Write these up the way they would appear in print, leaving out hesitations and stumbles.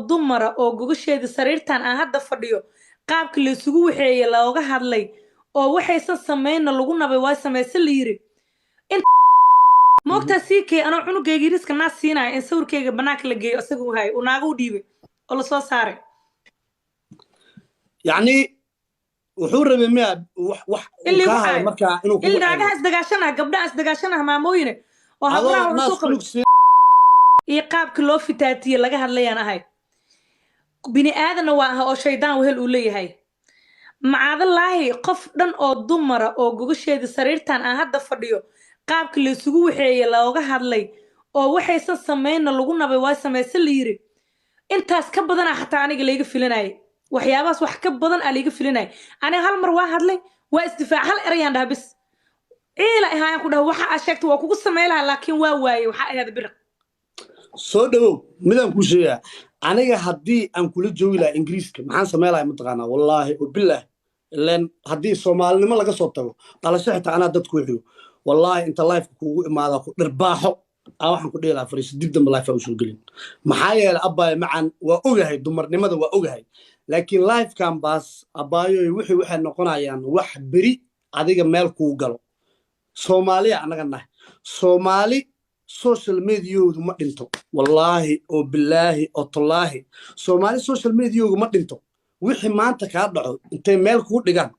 Dumara oo gogasheeda sariirtan aan hadda fadhiyo qaabka laysugu waxeeye looga hadlay oo waxaysan sameynna lagu nabay, waa samayse la yiri. Moogtaa sii kay anoo cunugayga yariiska naas siinaya in sawirkayga banaanka la geeyo, isaga u hayo, uu naaga u dhiibay oo lasoo saaray. Yacni wuxuu rabay miya wax in uu liigu kaa hayo caayo markaa inuu il kugu naagaha ceebiyo isdagaashanaha, gabdhaha isdagaashanaha, maamooyine oo adoo habraha wax naas usoo qabay cunug siin iyo qaabka loo fitaatiyey laga hadlayaan ahay. Bini aadanna waa aha oo shaydaan wehel uu leeyahay. Macaadallaahi, qof dhan oo dumara oo gogasheeda sariirtan aan hadda fadhiyo qaabka laysugu waxeeye looga hadlay oo waxaysan sameynna lagu nabay, waa samayse la yiri. Intaas ka badanaa xataa aniga layga filanayay, waxyaabahaas wax ka badan aa layga filanayay. Aniga hal mar waa hadlay, waa isdifaac, hal erayaan dhaha bis, ciila ahaayaan ku dhaha: "Waxa aa sheegta waa kugu samey lahaa, laakiin waa waayey." Waxaa ahaada biriq. Soo dhawow. Midaan kuu sheegaa, aniga haddii aan kula joogi lahaa Ingiriiska, maxaan samayn lahaa mataqaanaa? Wallaahi wabilaah, ileen haddii Soomaalinimo laga soo tago, dhalasho xitaa anaa dadku xigo. Wallaahi inta lifeka kuugu imaada ku dhirbaaxo aa waxaan ku dhihi lahaa: "Fariiso, dib dambe life usoo gelin." Maxaa yeelay, abaayo macan, waa ogahay dumarnimada, waa ogahay, laakiin lifekan baas, abaayoy, wixii waxay noqonayaan wax beri adiga meel kuu galo. Soomaaliya annaga nahay, Soomaali social mediayoodu ma dhinto. Wallaahi oo bilaahi oo tallaahi, Soomaali social mediayoodu ma dhinto. Wixii maanta kaa dhaco intay meel kuu dhigaan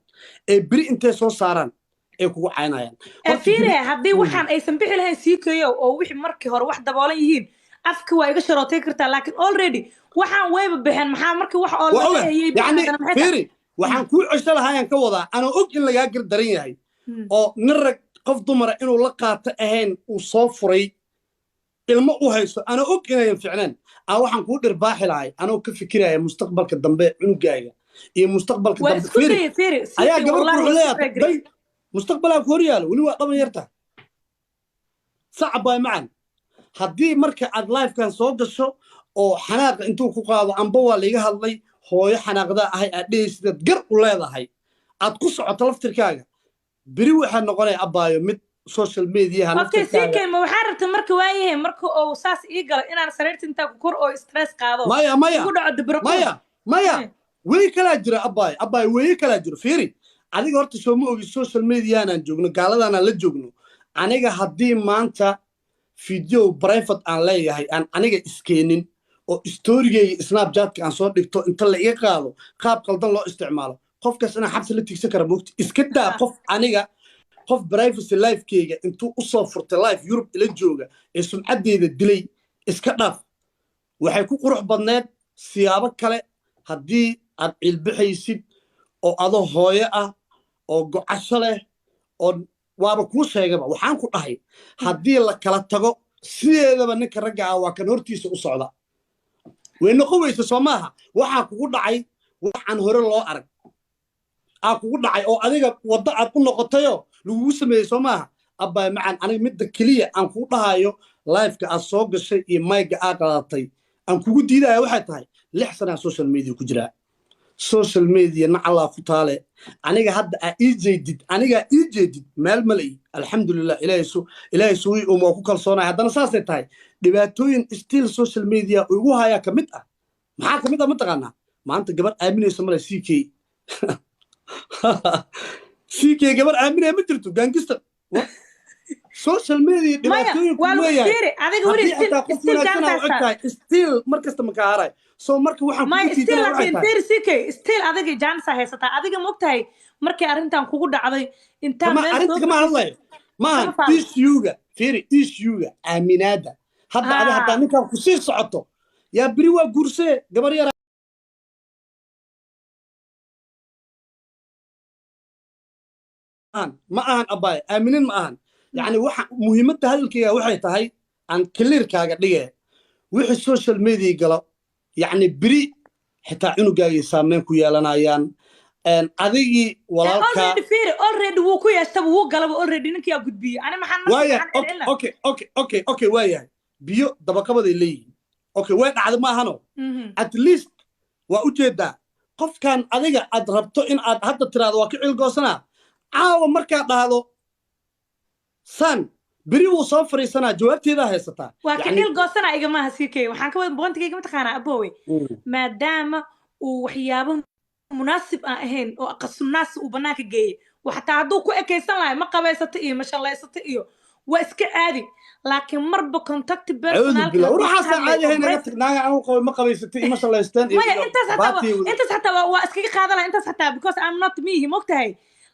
ee beri intay soo saaraan ay kugu caynayaan. Ee Horta beri fiire, haddii waxaan aysan bixi lahayn sii keeyo oo wixii markii hore wax daboolan yihiin, afka waa iga sharootay kartaa, laakiin already waxaan wayba baxeen. Maxaa markii wax oo waa laga ogahay hayay bixin yacni haddana maxay tahay? Fiiri, waxaan kuu cesho lahaayaan ka wadaa anoo og in lagaa gar daran yahay oo nin rag qof dumara inuu la qaato ahayn uu soo furay, ilmo u haysto, anoo og inayan ficneen aa waxaan kuu dhirbaaxi lahay anoo ka fikiraya mustaqbalka dambe cunugaaga iyo mustaqbalka waa dambe. Isku Fiiri dayay, fiiri ayaa sii gabar wallahi qurux waa isku leeyahay taageray. Day mustaqbalaa ku hor yaalo, weli waa dhaban yarta sacab baay macan. Haddii marka aad lifekan soo gasho oo xanaaqa intuu ku qaado, amba waa laiga hadlay, hooyo xanaaqdaa ahay aad dhehaysidaad gar u leedahay aad ku socoto laftirkaaga, beri waxaa noqonaya, abbaayo, mid social mediaha Okay. naftirkaaga. Ck, ma waxaa rabta marka waayahay marka uu saas ii galo inaan sariirta intaa ku kor oo stress qaado Maya, maya. ugu dhaco dibro? Maya, maya, wey kalaa jira, abbaay, abbaay, weeye kalaa jiro. Fiiri, adiga horta soo ma ogi social mediaanaan joogno, gaaladaanaan la joogno. Aniga haddii maanta video private aan leeyahay aan aniga iskeenin oo storygeyga Snapchatka aan soo dhigto, inta la iga qaado, qaab qaldan loo isticmaalo, qofkaas inaan xabsi la tiigsan kara moogti. Iska daa qof aniga, qof privacy lifekeyga intuu usoo furtay life Yurub ila jooga ee sumcaddeeda dilay iska dhaaf. Waxay ku qurux badneed siyaabo kale haddii aad ciilbixaysid oo adoo hooyo ah oo gocasho leh oo waaba kuu sheegaba. Waxaan ku dhahay haddii la kala tago, sideedaba ninka ragga ah waa kan hortiisa u socda. Way noqon weyse, soo maaha? Waxaa kugu dhacay waxaan hore loo arag aa kugu dhacay oo adiga waddo aad u noqotayoo lagugu sameeyey, soo maaha, abbaay macan? Aniga midda keliya aan kugu dhahayo, lifeka aad soo gashay iyo mayga aad qadatay aan kugu diidaya waxay tahay, 6 sanaa social media ku jiraa. Social media nacallaa ku taale. Aniga hadda aa ii jeedid, anigaa ii jeedid meel malay, alxamdulilah, Ilaahay su Ilaahay sugi uma waa ku kalsoonahay. Haddana saasay tahay, dhibaatooyin still social media igu hayaa ka mid ah. Maxaa ka mid ah mataqaanaa? Maanta gabar aaminaysa male. Ck ck gabar aaminaya ma jirto. Gangster social media Maya. dhibaatooyin Waa ku lagu leeyahay. fiiri adiga weli Haddii still xitaa qof still wanaagsan aa u eg jaantaasta tahay, still mar kasta ma kaa haray. So marka waxaan maya kugu still diidanaya waxay laakiin tahay fiiri ck, still adiga jaansa haysataa. Adiga mogtahay markii arrintan kugu dhacday intaa kama meel arrinta soo kama fadhiisatay hadlayo maahan. Kama faalo. Issuega fiiri, issuega aaminaada hadda adi haddaa Haa. ninkan ku sii socoto, yaa beri waa guursee gabar yar ma ahan, abbaay, aaminin ma ahan. Yacni waxa muhiimadda hadalkayga waxay tahay aan clearkaaga dhige: wixii social media galo, yacni beri xitaa cunugaagay saameyn ku yeelanayaan. Adigii walaalkaa Already fiiri, already wuu ku yeeshtaba, wuu galaba already, ninkiyaa gudbiyey. Ani maxaan marka waaya maxaan celcelina? Okay, waayahay, biyo dabaqabaday leeyihiin. Okay, way dhacda ma ahano? At least waa u jeedaa qofkan adiga aad rabto in aad hadda tiraahdo waa ka cilgoosanaa caawa markaad dhahdo san Beri wuu soo fariisanaa, jawaabteedaa haysataa. Waa ka Yacni ciil goosana igamaha CK. Waxaan ka wada point-igayga, mataqaanaa aboowe, maadaama uu waxyaabo munaasib aan ahayn oo aqasunaas uu banaanka geeyey, xataa hadduu ku ekaysan lahay ma qabaysato iyo ma shallaysato iyo waa iska caadi, laakiin marba contact Acuudu personalka billah, hadduu ka waxaasaa hadlay caadi oo ahayn. Naga tag, naaga anu qabay ma qabaysatay ima shallaysteen iyo Maya, iyo intaas xataa baatii intaas xataa waa iskaga qaadan lahaa intaas xataa, because I'm not me, mogtahay.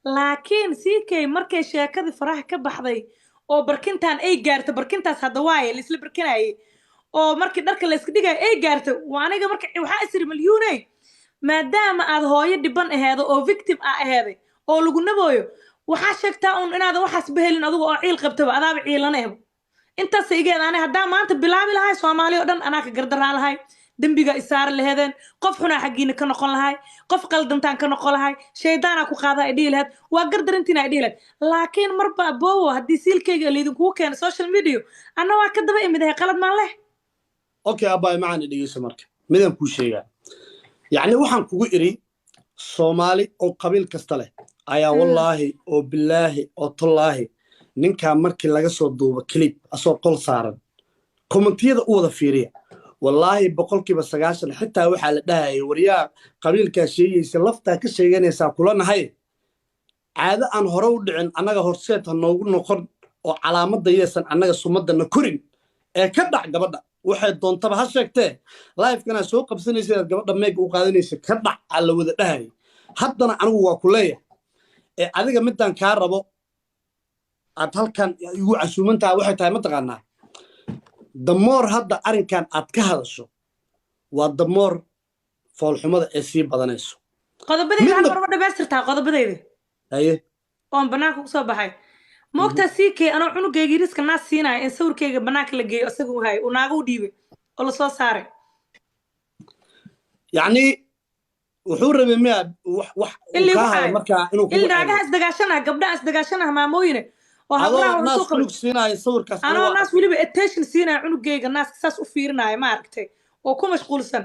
Laakiin CK, markay sheekadii faraha ka baxday oo barkintan ay gaarto, barkintaas hadda waaye laisla barkinayay oo markii dharka layska dhigayo ay gaarto, waa aniga marka waxaa isiri: Malyuuney, maadaama aad hooyo dhiban aheedo oo victim ah aheeday oo lagu nabooyo, waxaa sheegtaa un inaadan waxaas bahelin adigu oo ciil qabtaba, adaaba ciilanehba. Intaas igeed ani haddaa maanta bilaabi lahay, Soomaali oo dhan anaa ka gardaraa lahay, dembiga isaari laheedeen, qof xunaa xaggiina ka noqon lahay, qof qaldantaan ka noqon lahay, shaydaanaa ku qaada ay dhihi laheed, waa gardarantiina ay dhihi laheed. Laakiin marba abowo, haddii siilkayga laydinkugu keeno social media, anna waa ka daba imidahay, qalad maan leh. Okay abaay, macaan, dhegeyso. Marka midaan kuu sheegaa, yacni waxaan kugu idhi Soomaali oo qabiil kasta leh ayaa wallaahi oo bilaahi oo tollaahi, ninkaa markii laga soo duubo clip asoo qol saaran, comment-iyada u wada fiiriya, wallaahi 90% xitaa waxaa la dhahaya: "Waryaa, qabiilkaa sheegaysa laftaa ka sheeganaysaa kula nahay, caado aan hore u dhicin annaga horseed ha noogu noqon oo calaamadda yeesan annaga sumadana korin ee ka dhac gabadha, waxay doontaba ha sheegtee, live-kana soo qabsanaysa inaad gabadha meega u qaadanaysa ka dhac," aa la wada dhahaya. Haddana anigu waa ku leeyahay ee adiga midaan kaa rabo aad halkan igu casuumantaha waxay tahay, mataqaanaa, damoor hadda arrinkan aad ka hadasho waa damoor foolxumada ee sii badanayso. Qodobadayda hal mar ma dhamaystirtaa qodobadayda? Haye. Oon banaanka kusoo baxay, ma ogtaa CK, anoo cunugayga yariska naas siinaya in sawirkayga banaanka la geeyo, isaga u hayo, uu naaga u dhiibay oo lasoo saaray? Yacni wuxuu rabay miya wax uu kaa hayo markaa inuu il kugu naagaha ceebo? Isdagaashanaha, gabdhaha isdagaashanaha, maamooyine oo adoo habraha naas soo qabay cunug siinaayo sawirkaas. Anoo naas weliba attention siinaya cunugayga, naaska saas u fiirinaya, ma aragtay, oo ku mashquulsan,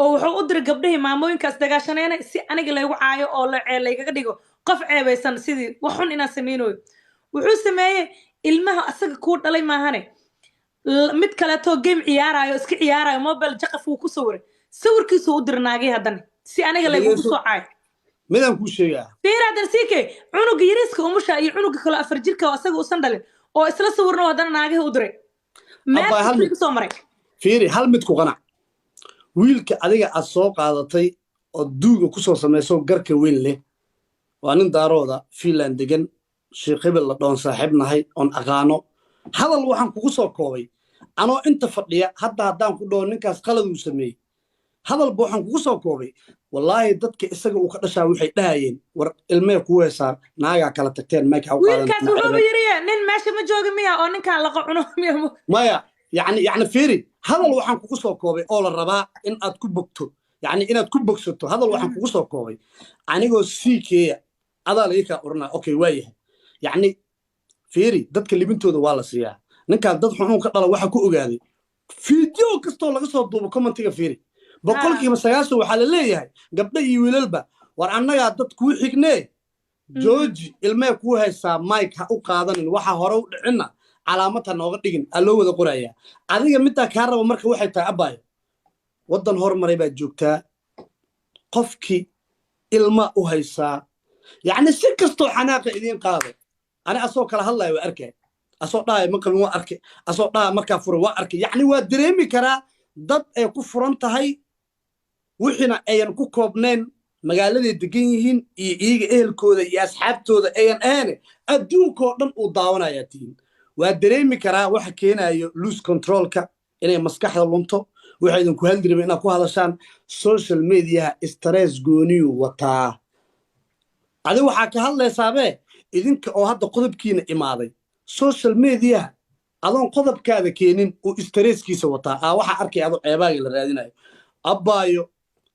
oo wuxuu u diray gabdhihii maamooyinkaas dagaashanayna si aniga laygu caayo oo la cee laygaga dhigo qof ceebaysan, sidii wax xun inaan samaynayo. Wuxuu sameeyey ilmaha asaga kuu dhalay maahane, mid kaleetoo game ciyaarayo, iska ciyaarayo mobile, jaqaf wuu ku sawiray, sawirkiisuu u diray naagii haddana si aniga laygugu soo caayo. Midaan kuu sheegaa. Fiir haddana CK, cunuga yariiska umusha iyo cunuga kale 4 jirka oo asaga usan dhalin oo isla sawirno, haddana naagihii u diray meel Abbaa, hal kastuu mid. igu soo maray. Fiiri, hal mid ku qanac: wiilka adiga aad soo qaadatay oo duuga ku soo samayso garka weyn leh waa nin Daarooda Finland degan, Sheekh Hebel la dhoon, saaxiib nahay oon aqaano. Hadal waxaan kugu soo koobay anoo inta fadhiya hadda, haddaan ku dhaho ninkaas qalad uu sameeyey, hadalba waxaan kugu soo koobay, wallaahi dadka isaga uu ka dhashaa waxay dhahayeen: "War ilmee kuu heesaa, naagaa kala tagteen, mayka ha u qaadan." Wiilkaas wuxuuba yiri: "Nin meesha ma jooga miya oo ninkaan laqa cuno miya?" Maya, yani fiiri, hadal waxaan kugu soo koobay oo la rabaa in aad ku bogto, yani inaad ku bogsato. Hadal waxaan kugu soo koobay anigoo CK-eeya adaa laga kaa oranaa. Okay, waa yahay. Yacni fiiri, dadka libintooda waa la siiyaa. Ninkaan dad xunxun ka dhala waxa ku ogaaday video kastoo laga soo duubo, comment-iga fiiri, 90% waxaa la leeyahay gabdho iyo wiilalba: "War annagaa dad kuu xignee, jooji, ilmee kuu haysaa, mike ha u qaadanin, waxa hore u dhicinna calaamad ha nooga dhigin," aa loo wada qorayaa. Adiga middaa kaa raba marka waxay tahay, abbaayo, waddan hormaray baad joogtaa, qofkii ilma u haysaa, yacni si kastoo xanaaqa idiin qaado, ani asoo kala hadlaya waa arkay, asoo dhahaya ma qabin waa arkay, asoo dhahaya markaa furay waa arkay. Yacni waa dareemi karaa dad ay ku furan tahay, wixiina ayan ku koobnayn magaaladay degan yihiin iyo iyaga ehelkooda iyo asxaabtooda ayan ahayn, adduunkoo dhan uu daawanayaa tihiin. Waa dareemi karaa waxa keenayo lose control-ka, inay maskaxda lunto, waxaydan ku hadli rabin inaad ku hadashaan. Social media-ha stress gooniyuu wataa. Adi waxaa ka hadlaysaabee idinka oo hadda qodobkiina imaaday social media-ha, adoon qodobkaada keenin uu stress-kiisa wataa. Aa waxaa arkaya adoo ceebaaga la raadinayo. Abbaayo,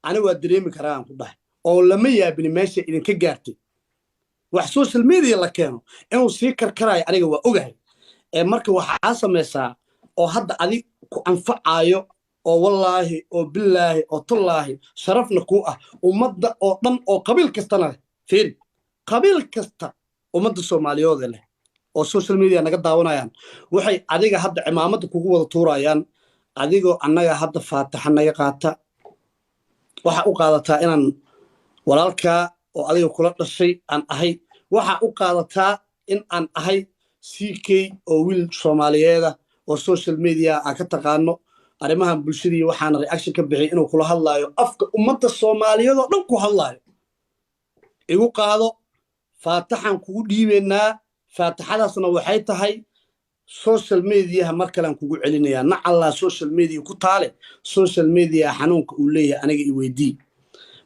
ani waa dareemi karaa aan ku dhahay oo lama yaabini meesha idinka gaartay. Wax social media la keeno inuu sii karkarayo aniga waa ogahay. Ee marka waxaa samaysaa oo hadda adi ku anfacaayo oo wallaahi oo bilaahi oo tullaahi sharafna kuu ah, ummadda oo dhan oo qabiil kastana leh, fiiri, qabiil kasta ummadda Soomaaliyoode leh. Oo social media naga daawanayaan, waxay adiga hadda cimaamadda kugu wada tuurayaan, adigoo annaga hadda faataxa naga qaata. Waxa u qaadataa inaan walaalkaa oo adiga kula dhashay aan ahay. Waxa u qaadataa in aan ahay CK oo wiil Soomaaliyeeda oo social media aan ka taqaano arrimahan bulshadii, waxaana reaction ka bixiyay inuu kula hadlaayo afka ummadda Soomaaliyeed oo dhan ku hadlaayo. Igu qaado, faataxaan kugu dhiibaynaa. Faataxadaasna waxay tahay social mediaha mar kalean kugu celinayaa. Nacallaa social media ku taale, social media xanuunka uu leeyahay aniga i weydii.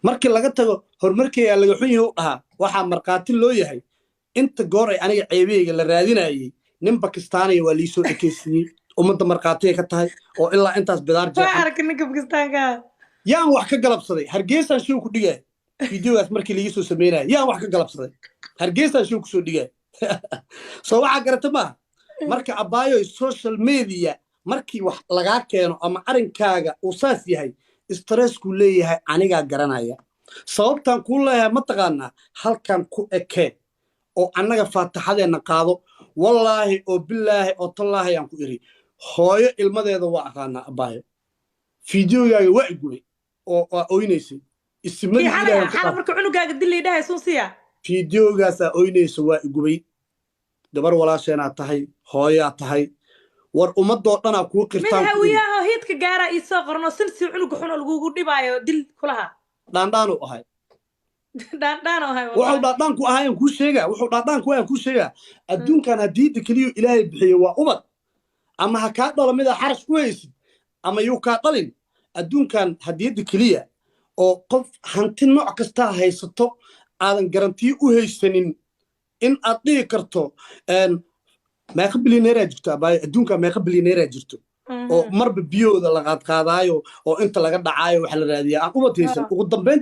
Markii laga tago horumarkeeyaa laga xun yahay u dhahaa, waxaa markhaati loo yahay inta goor ay aniga ceebahayga la raadinayay. Nin Bakistaaniya waa liisoo ekeysiiyey, ummadda markhaatiyay ka tahay oo ilaa intaas bidaar Waa jeexan. Arka ninka Bakistaanka. Yaan wax ka galabsaday? Hargeysaan show ku dhigaya videogaas markii laga soo sameynaya. Yaan wax ka galabsaday? Hargeysaan show kusoo dhigaya. Soo waxaa garata maaha. Marka abaayoy, social media markii wax lagaa keeno ama arrinkaaga uu saas yahay, stresskuu leeyahay anigaa garanaya. Sababtaan kuu leeyahay mataqaanaa, halkan ku ekee oo annaga faataxadeenna qaado. Wallaahi oo bilaahi oo tallaahi aan ku iri, hooyo ilmadeeda waa aqaanaa. Abaayo, fideogaaga waa igubay oo waa oynaysay isimadii. Kii xalay. Ilaahay ku Xalay dhaaf. Marka cunugaaga dilay dhahay sun siya. Fideogaasaa oynaysa, waa igubay. Gabar walaasheenaa tahay, hooyaa tahay, war ummadoo dhanaa kuu Mid qirtaan ku iri. Hawiyaaho hiidka gaaraa ii soo qorno sinsi cunuga xun oo lagugu dhibaayo dil kulaha. Dhaandhaanu ahay. Dhaandhaan ahay. Wuxuu Wallahi. Dhaadhaanku ahayan kuu sheegaa, wuxuu dhaadhaanku ahayan kuu sheegaa. Adduunkan hadiida keliyu Ilaahay bixiyo waa ubad. Ama ha kaa dhalo midaa xarash ku haysid ama yuu kaa dhalin, adduunkan hadiyadda keliya oo qof hanti nooc kastaa haysato aadan garantiyo u haysanin in aad dhihi karto meeqa bilyaneeraa jirto, abaayo? Adduunka meeqa bilyaneeraa jirto oo marba biyooda la qaadqaadaayo oo inta laga dhacaayo waxa la raadiyaa aan ubad haysan ugu dambayn?